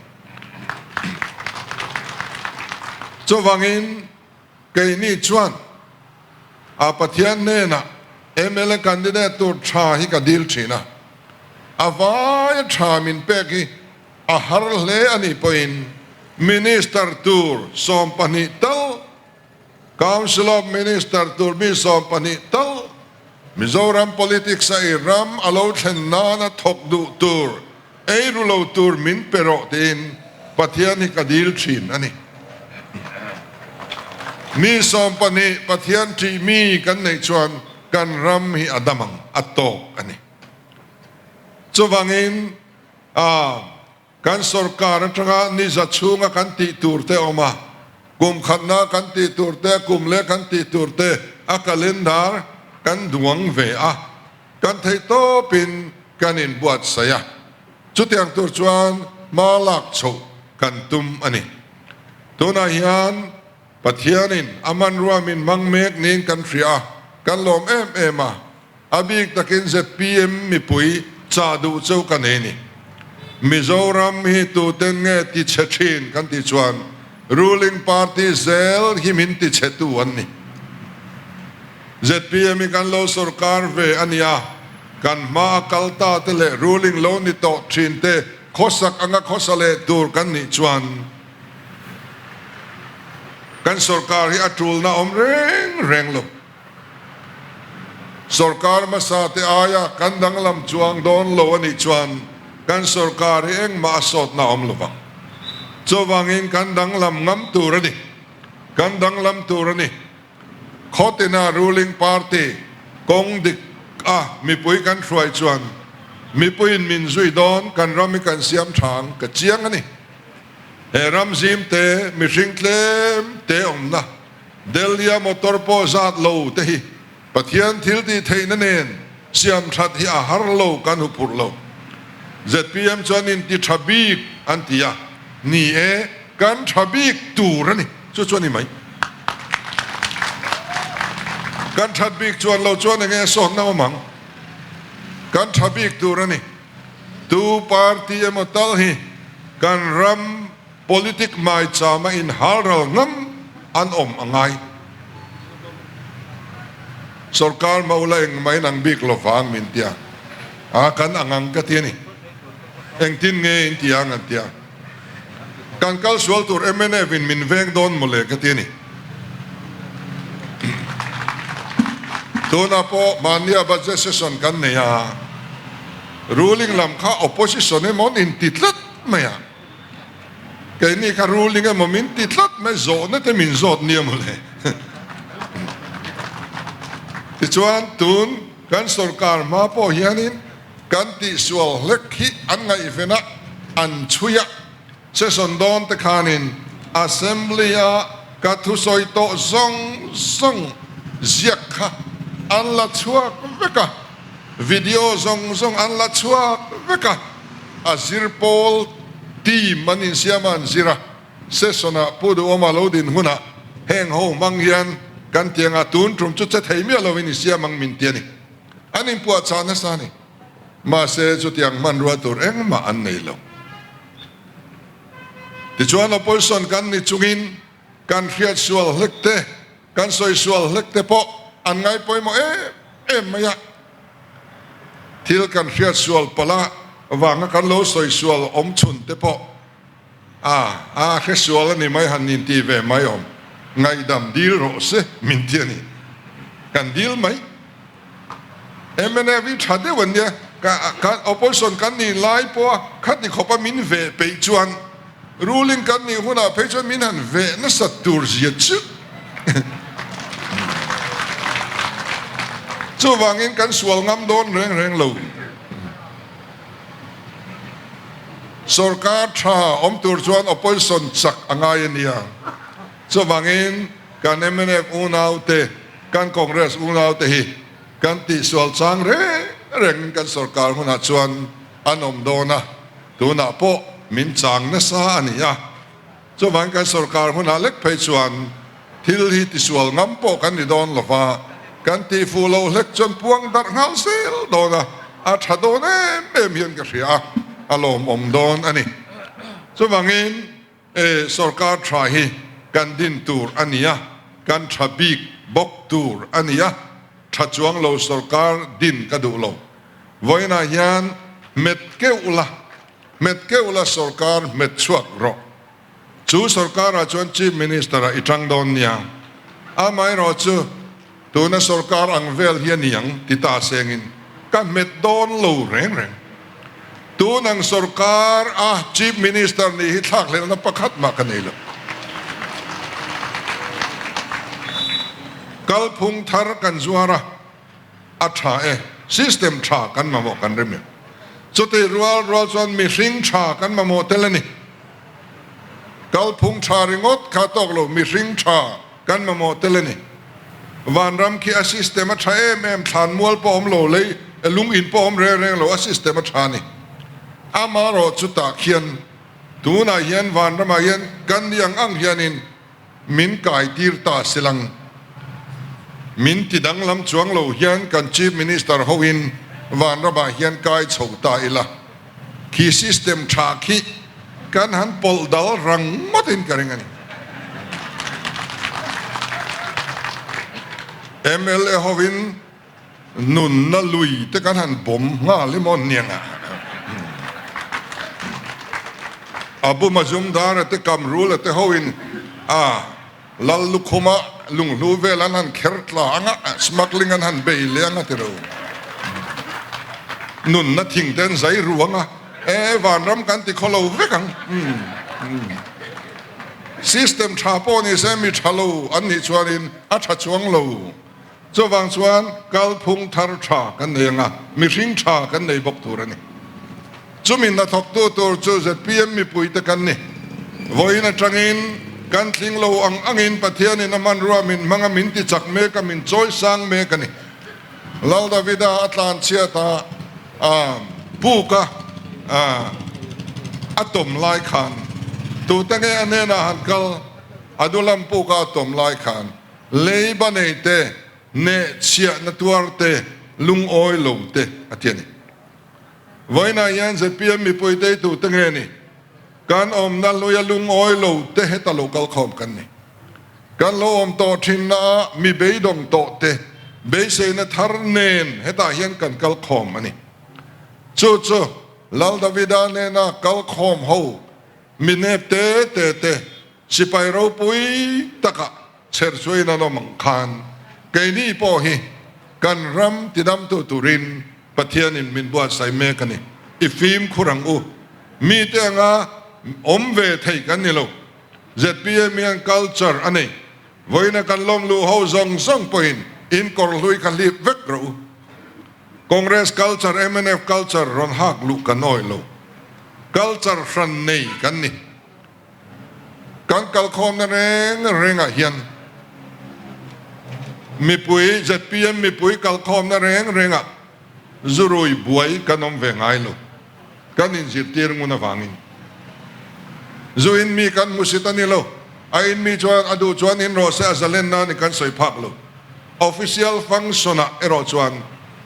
Chuvangin keini chuan a Pathian hnenah mla candidate tur tha hi ka dil thin a, a vaia tha min pek hi a har hle a nih pawhin Minister tur 12 tal Council of Minister tur mi 12 tal Mizoram politics a i ram a lo thlen nana thawk duh tur, ei ru lo tur min pe rawh tiin Pathian hi ka dil thin a ni. Mi 12 Pathian ṭih mi kan neih chuan kan ram hi a dam ang a tawk a ni. Chuvangin a. Kan sorkar atanga ni za chhunga kan tih tur te awm a, kum khatna kan tih tur te, kum leh kan tih tur te a calendar kan duang ve a, kan theih tawpin kan inbuatsaih a, chutiang tur chuan hma lak chhoh kan tum a ni. Tunah hian Pathianin a hmanrua min hmang mek niin kan hria a, kan lawm em em a. A bik takin zpm mipui chah duh cheu ka nei ni. Mizoram hi tuten nge ti chhe thin kan tih chuan ruling party zel hi min ti chhe tu an ni. Zpm hi kan lo sorkar ve a nia, kan hma a kal ta te leh ruling lo ni tawh thin te khawsak anga khawsa leh tur kan nih chuan. Kan sorkar hi a tulna awm reng reng lo. Sorkar hmasa te aia kan danglam chuang dawn lo a nih chuan kan sorkar hi engmah a sawtna a awm lo vang. Chuvangin kan danglam ngam tur a ni. Kan danglam tur a ni. Khawtina ruling party kawng dik a mipui kan hruai chuan mipuiin min zui dawn kan ram hi kan siam tha ang ka chiang a ni. He ram zim te mihring tlem te awmna Delhi-a motor pawh zat lo te hi Pathian thil tih theihna nen siam that hi a har lo kan hu phurh lo. Zpm chuan inti tha bik an ti a, ni e, kan tha bik tur a ni, chu chu a ni mai. Kan that bik chuan lo chuan enge a sawnna awm ang? Kan tha bik tur a ni. Tu party emaw tal hi kan ram Politic maichama inhalral ngam an awm a ngai. Sorkar maula engmah in ang bik lo vang min tia a, kan ang ang ka ti a ni. Engtin nge in ti ang an tia. Kan kal sual tur mnf in min veng dawn mawle ka ti a ni. Tunah pawh mahnia budget session kan nei a, ruling lam kha opposition emaw an inti tlat mai a. Keini kha ruling emaw min ti tlat mai, zawhna te min zawt nia mawle. Tichuan tun kan sorkar hma pawh hianin kan tihsual hlek hi an ngaihven a, an chhui a. Session dawn te khanin Assembly-a ka thusawi tawh zawng zawng ziak kha an la chhuak vek a. Video zawng zawng an la chhuak vek a, a zir pawl team an insiam a an zir a, session ah Pu Duhawma lo din hunah heng ho hmang hian kan ti anga tun tum chu che thei miah lovin i siam ang min ti a ni. An inpuahchah nasa a ni. Mahse chutiang hmanrua tur engmah an nei lo. Tichuan opposition kan ni chungin kan hriat sual hlek te, Kan sawi sual hlek te pawh an ngai pawimawh em em mai a, thil kan hriat sual palh a vanga kan lo sawi sual awm chhun te pawh a a hre sual a ni mai han inti ve mai awm, ngaihdam dil rawh se min ti a ni, kan dil mai. Mnf hi tha deuh an nia, ka opposition kan nih lai pawha khati khawpa min veh peih chuan ruling kan nih hunah phei chuan min han veh nasat tur zia chu chuvangin kan sual ngam dawn reng reng lo. Sorkar tha awm tur chuan opposition chak a ngai a nia, chuvangin kan mnf unaute, Kan Congress unaute hi kan tihsual chang reng rengin kan sorkar hunah chuan an awm dawn a, tunah pawh min chang nasa a ni a. Chuvangin kan sorkar hunah lek phei chuan thil hi tisual ngam pawh kan ni dawn lo va, kan tihfuh loh hlek chuan puang darh nghal zel dawn a, a tha dawn em em hian ka hria a, a lawmawm dawn a ni. Chuvangin. E, sorkar tha hi kan din tur a ni a, kan tha bik bawk tur a ni a, tha chuang lo sorkar din ka duh lo. Vawiinah hian hmet keuh la, hmet keuh la sorkar hmet chhuak rawh. Chu sorkarah chuan Chief Minister-ah i tang dawn nia. Amaherawhchu tuna sorkar ang vel hi a ni ang ti ta sengin ka hmet dawn lo reng reng. Tun ang sorkar a Chief Minister nih hi thlakhlelhna pakhat mah ka nei lo. Kalphung thar kan zuar a, a tha e, system tha kan mamawh kan rem em. Chutih rual rual chuan mihring tha kan mamawh tel a ni. Kalphung tha ringawt kha tawk lo, mihring tha kan mamawh tel a ni. Vanram khi a system a tha em em, thlanmual pawh awm lo, lei lung in pawh awm reng reng lo, a system a tha a ni. Amaherawh chutah khian tunah hian vanramah hian kan ni ang ang hianin min kai tir ta silang. Min ti danglam chuang lo hian kan Chief Minister hoin vanramah hian kai chho ta ila. Khi system tha khi kan han pawlh dal rang ngawtin ka ring a ni. Mla hovin nunna lui te kan han bawm nghal emaw niang a. Abu Mazumdar-a te Kamrul-a te hoin a. Lal lukhuma lunghlu vel an han kher tla ang a, smuggling an han bei leh ang a ti lo. Nunna thing te an zai ru ang a, e vanram kan ti khaw lo vek ang. System tha pawh ni se mi tha lo an nih chuanin a tha chuang lo. Chuvang chuan kalphung thar tha kan nei ang a, mihring tha kan nei bawk tur a ni. Chumi hnathawktu tur chu zpm mipuite kan ni. Vawiin atangin kan tling lo ang angin Pathianin a hmanrua min hmang a, min ti chak mek a, min chawi sang mek a ni. Lal Davida a tlanchhiat a, a puk a, a tawm lai khan tute nge a hnenah han kal? Adulam puka a tawm lai khan Leiba nei te, neh chhiahna tuar te, lungawi lo te a ti a ni. Vawiinah hian zpm mipui teitu te nge ni? Kan awmna hluia lungawi lo te heta lo kal khawm kan ni. Kan lo awm tawh thinna ah mi beidawng tawh te beiseina thar nen hetah hian kan kal khawm a ni. Chu chu Lal Davida nena kal khawm ho mi nep te te te Sipai ropui takah chherchhuain an awm ang khan keini pawh hi kan ram tidamtu turin Pathianin min buatsaih mek a ni. I fimkhur ang u. Mite anga awm ve thei kan ni lo. Zpm hian culture a nei. Vawiina kan lawm luh ho zawng zawng pawhin in kawr hlui kha hlip vek rawh u. Congress culture, mnf culture rawn hak luh kan awih lo. Culture hran nei kan ni. Kan kalkhawmna reng rengah hian mipui, zpm mipui kalkhawmna reng rengah zurui buai kan awm ve ngai lo. Kan inzirtir ngun avangin. Zu in mi kan hmusit a ni lo. A in mi chuan a duh chuan in rawh se a zalenna a ni kan sawi phak lo. Official function ah erawh chuan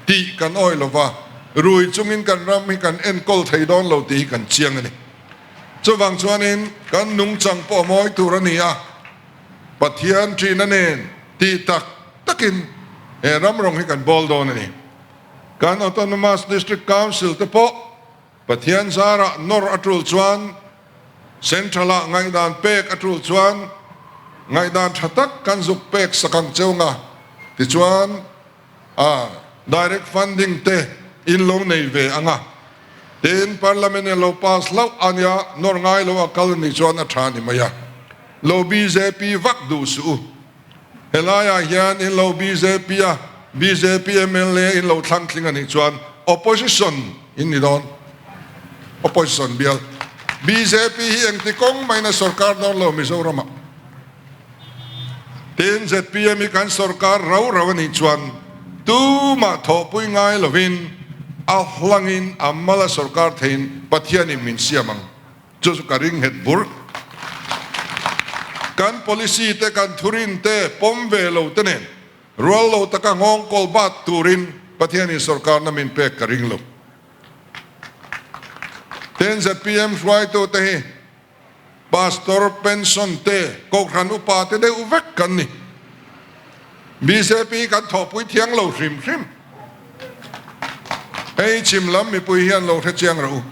tih kan awih lova, rui chungin kan ram hi kan enkawl thei dawn lo tih hi kan chiang a ni. Chuvang chuanin kan nungchang pawh mawi tur a ni a, Pathian ṭihna nen tih tak takin he ram rawng hi kan bawl dawn a ni. Kan Autonomous District Council te pawh Pathian zarah nawr a tul chuan, Central-ah ngaihdan pek a tul chuan ngaihdan ṭha tak kan zuk pek sak ang cheu nga, tichuan, A direct funding te in lo nei ve ang a, tin Parliament in lo pass hlauh a nia, nawr ngai lo a kal ni chuan a tha ni mai a, lo bjp vak duh suh u. Helaiah hian in lo bjp a, bjp mla in lo thlang tling a nih chuan opposition in ni dawn, opposition bial. Bjp hi engti kawng maiin a sorkar dawn lo Mizoramah. Tin, zpm hi kan sorkar rau rau a nih chuan tumah thawhpui ngai lovin a hlangin a mala sorkar theiin Pathianin min siam ang. Chu chu ka ring nghet bur. Kan policy te kan thurin te pawm ve lo te nen rual lo taka nghawng kawl bat turin Pathianin sorkarna min pek ka ring lo. Tin, zpm hruaitute hi Pastor pension te, Kohhran upa te deuh vek kan ni. Bjp kan thawhpui thiang lo hrim hrim. Hei chhim lam mipui hian lo hre chiang rawh u.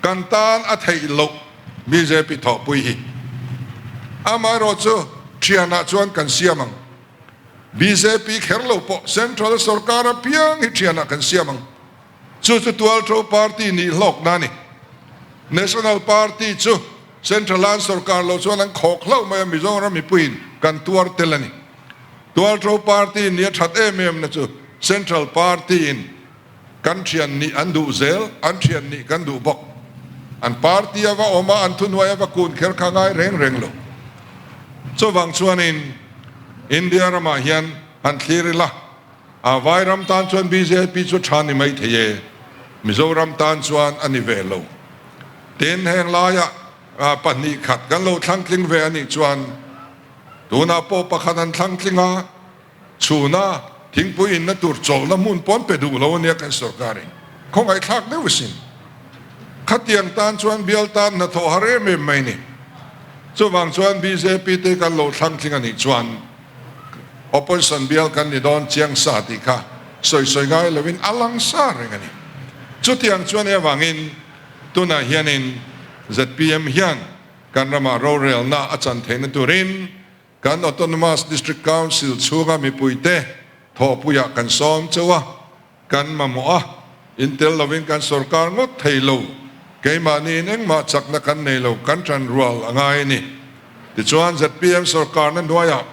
Kan tan a theih loh bjp thawhpui hi. Amaherawh chu thianah chuan kan siam ang. Bjp kher lo pawh Central sorkar apiang hi thianah kan siam ang. Chu chu Tualtho Party nih hlawkna a ni. National Party chu Central an sorkar lo chuan an khawk hlauh mai a, Mizoram mipuiin kan tuar tel a ni. Tualtho Party nih a that em em na chu Central Party in kan thian nih an duh zel, an thian nih kan duh bawk. An party a va awm a, an thuhnuai a va kun kher kha ngai reng reng lo. Chuvang chuanin India ramah hian han thlir ila. A Vairam tan chuan bjp chu tha ni mai thei e, Mizoram tan chuan a ni ve lo. Tin, heng laia pahnih khat kan lo thlangtling ve a nih chuan tunah pawh pakhat an thlangtling a, chhuna thingpui inna tur chawlhna hmun pawh an pe duh lo a nia kan sorkarin khawngaihthlak deuh asin. Khatiang tan chuan bial tan hnathawh har em em mai ni. Chuvang chuan bjp te kan lo thlangtling a nih chuan Opposition bial kan ni dawn chiang sa tih kha sawi sawi ngai lovin a lang sa reng a ni. Chutiang chuan hei avangin tunah hianin zpm hian kan ramah rorelna a chan theihna turin. Kan Autonomous District Council chhunga mipuite thawhpuiah kan sawm chauh a, kan mamawh a, in tel lovin kan sorkar ngawt thei lo. Keimahniin engmah chakna kan nei lo, kan ṭan rual a ngai a ni. Tichuan zpm sorkarna hnuaiah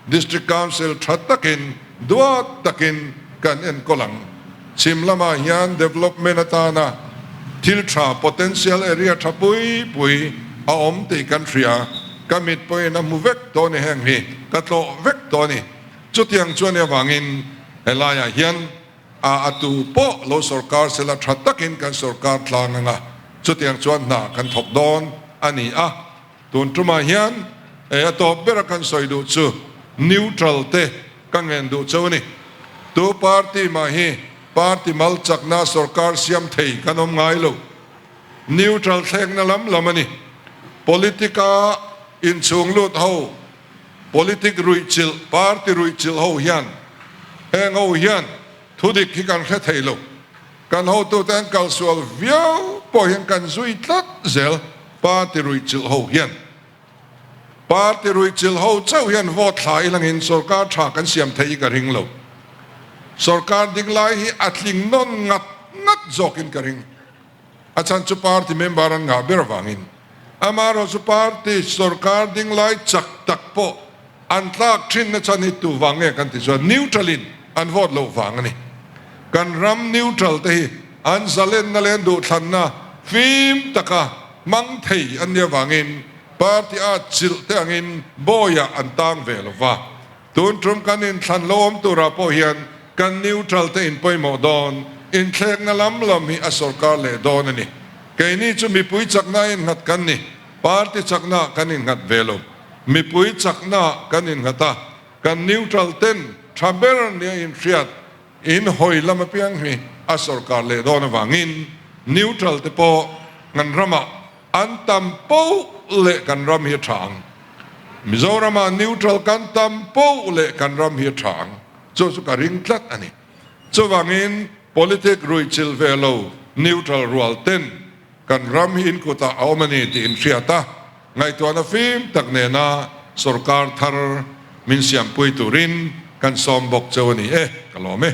District Council ṭha takin, duat takin kan enkawl ang. Chhim lamah hian development atana thil ṭha, potential area ṭha pui pui a awm tih kan hria. Ka mit pawhin a hmu vek tawh a ni heng hi, ka tlawh vek tawh a ni. Chutiang chuan i avangin helaiah hian a a tu pawh lo sorkar sela tha takin kan sorkar tlang anga chutiang chuan hna kan thawk dawn a ni a. Tun tumah hian e a tawp bera kan sawi duh chu neutral te ka ngen duh chauh a ni. Tu party mah hi party mal chakna sorkar siam thei kan awm ngai lo. Neutral thlekna lam lam a ni. Politica inchhung lut ho Politic ruihchilh, party ruihchilh ho hian heng ho hian thudik hi kan hre thei lo. Kan hotute an kalsual viau pawh hian kan zui tlat zel party ruihchilh ho hian. Party ruihchilh ho chauh hian vote thla ilangin sorkar tha kan siam theih hi ka ring lo. Sorkar ding lai hi a tling nawn ngat ngat zawkin ka ring. A chhan chu party member an ngah ber avangin. Amaherawh chu party sorkar ding lai chak tak pawh an tlak thin na chhan hi tu vang nge kan ti chuan neutral in an vote loh vang a ni. Kan ram neutral te hi an zalenna leh an duhthlanna fim taka hmang thei an nih avangin party a chilh te angin bawiah an tang ve lo va. Tun tum kan inthlan lo awm turah pawh hian kan neutral te in pawimawh dawn, inthlekna lam lam hi a sorkar leh dawn a ni. Keini chu mipui chakna a innghat kan ni, party chakna kan innghat ve lo. Mipui chakna kan innghat a, kan neutral ten tha ber nia inhriat in hawi lam apiang hi a sorkar leh dawn avangin neutral te pawh kan ramah An tam poh leh kan ram hi a tha ang. Mizoramah neutral kan tam poh leh kan ram hi a tha ang. Chu chu ka ring tlat a ni. Chuvangin politic ruihchilh ve lo neutral rual ten kan ram hi inkutah a awm a ni tih inhriat a, ngaihtuahna fim tak nena sorkar thar min siampui turin kan sawm bawk cheu a ni e, ka lawm e.